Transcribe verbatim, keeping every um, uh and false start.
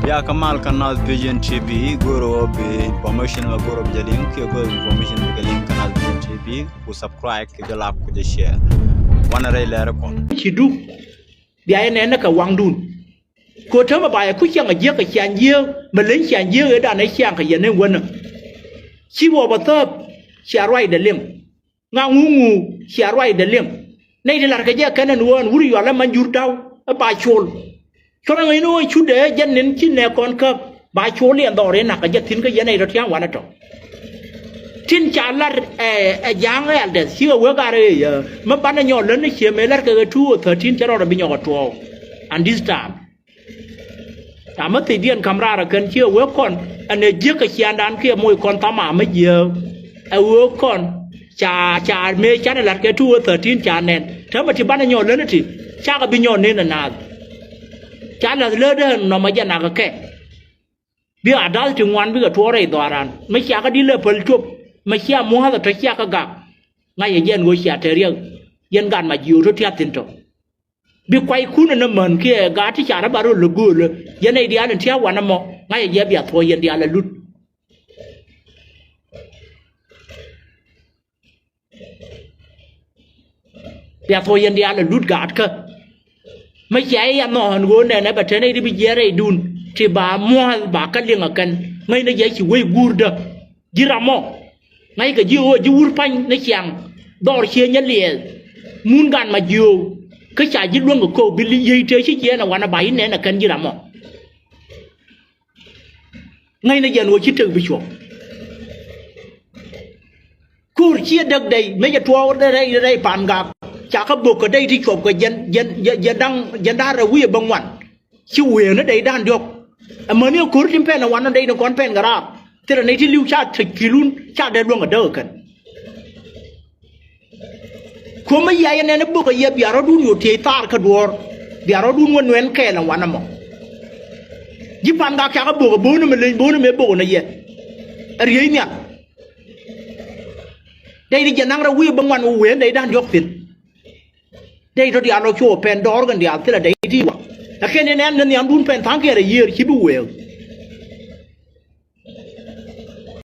Ya kamal Kanath Vision T V, goro bi information ma goro bi jɛ liŋ, kiɛ goro bi information bi kɛ liŋ Kanath Vision T V, ku subscribe, kɛ jɛ like, ku jɛ share. Wanɛ rɛy lɛr kɔn. Ci duk, bia yɛ nɛn ni kɛ waŋdun. Kɛ tämɛ ba yɛ ku ciaŋ a jiäk kɛ ciaŋ jiäk, mɛ leny ciaŋ jiäk ëë dan ɛ ciaŋ kɛ yɛn ɛ wänä. Ci wä bä thäp, cia ruacdɛ liŋ. Ŋa ŋuŋu cia ruacdɛ liŋ. Nɛy ti la̱rkɛ jɛ kɛn ɛn ɣöö ɛn wur yual ɛ man jur da̱w ɛ ba col. Cuɔ̱rɛ ŋäcni ɣöö cutdɛ ɛ jɛn ni̱n ci nɛɛkɔn käp ba col yɛn dhɔr in na̱k kɛ jɛ thi̱n kä yɛn nɛy rɔ tia̱a̱ŋ wanɛ tɔ. Tin ca lar ɛ, ɛ ja̱a̱ŋ ɛ aldɛth cikɛ wek ar ëë yɛ mi banɛ nyɔɔl län ni cië mëë la̱rkɛ ɣöö two thousand thirteen cɛ rɔɔdɛ bi nyɔk ɛ tuɔɔk. And this time Amä thiecdiɛn ka̱m raar ɛ kɛn ci ɛ wee kɔn ɛn ɛ jiäk kɛ ciaŋdan kiɛ moc kɔn thamaa mä jiääk. Ɛ wee kɔn ca ca mëë canɛ la̱t kɛ two thousand thirteen ca nɛn täämɛ ti banɛ nyɔɔl län ɛ ti cakɛ bi nyɔɔl nen ɛ naath. Ca la̱th läätdä ɛn nɔmɔ jɛ nak ɛ kɛ. Bi a da̱th ti ŋuan bikɛ tuɔɔk rɛy dhɔaaran mi ciakä di̱t lɛ päl cop mi cia mua̱a̱th ɛ tɔ ciakä gak. Ŋa̱cɛ jɛn ɣöö cia te riɛk yɛn gat ma jiöök tɔ tiath thi̱n tɔ. Bi kuackun ɛn ɛmän kiɛ gaat ti ca rɔ ba röl ɛ göölä yɛn nɛy diaal in tia̱a̱ wanɛ mɔ ŋa̱cɛ jɛ bia thuɔ̱ɔ̱c yɛn diaal ɛ lut. Bia thuɔ̱ɔ̱c yɛn diaal ɛ lut gaatkä. Mi cia i̱ ya nhɔɔn ɣöö nɛnɛ bɛ te nɛy ti bi jiɛɛn rɛydun ti ba mua̱a̱th ba kä liŋ ɛ kɛn ŋäcnɛ jɛ ci wec guurdä. Ji̱ ram mɔ ŋa̱ckɛ ji̱ ɣöö ji̱ wur pa̱ny ni ciaŋ dhɔr cië nyɛ liɛɛth. Mun gan ma jiöök kä ca ji̱ luäŋ kɛ ko̱o̱k bi li yiëë tëë ci jiɛɛn ɛ wanɛ ba i̱ nɛn ɛ kɛn ji̱ ram mɔ. Ŋäcnɛ jɛn ɣöö ci tek bi cuɔ̱p. Ko̱r ciɛ däk dɛy mëë cɛ tuɔɔk rɛy rɛy pan gak ca kä bök kɛ dɛy ti cuɔp kɛ jɛn jɛn jɛn da̱ŋ jɛn da̱ŋ rɛw wi̱i̱ bä ŋuan. Ci wëë ni dɛy da̱ŋ diɔ̱k. Amäni ɛ ko̱r tin pɛn ɛ wanɔ dɛy ni kɔn pɛn kɛ raar. Thilɛ nɛy ti li̱w ca tec kilun ca dee luäŋ ɛ däk ɛ kɛn. Kuɔmä yia yɛ nɛn i̱ bök ɛ yɛ bia rɔ̱dun yo̱ tiey thaar kä duɔ̱ɔ̱r. Bia rɔ̱dun wä nuɛn kɛɛl ɛn wanɛ mɔ. Ji̱ pan gak ca kä bök ɛ bo̱o̱n ɛmɛ leny bo̱o̱n ɛmɛ bök ɛn ɛ yɛ. Ɛ riey nhial. Dɛy ti jɛ naŋ rɛw wi̱i̱ bä ŋuan wä wëë dɛy da̱ŋ diɔ̱k thi̱n. Dɛy tɔ diaal rɔ cuɔ pɛn dɔɔr kɛn diaal thilɛ dɛy ti wä. Ɛ kɛn in ɛn ni nhiamdun pɛn tha̱a̱ŋkiɛn rɛ yiëër ci bi wëë.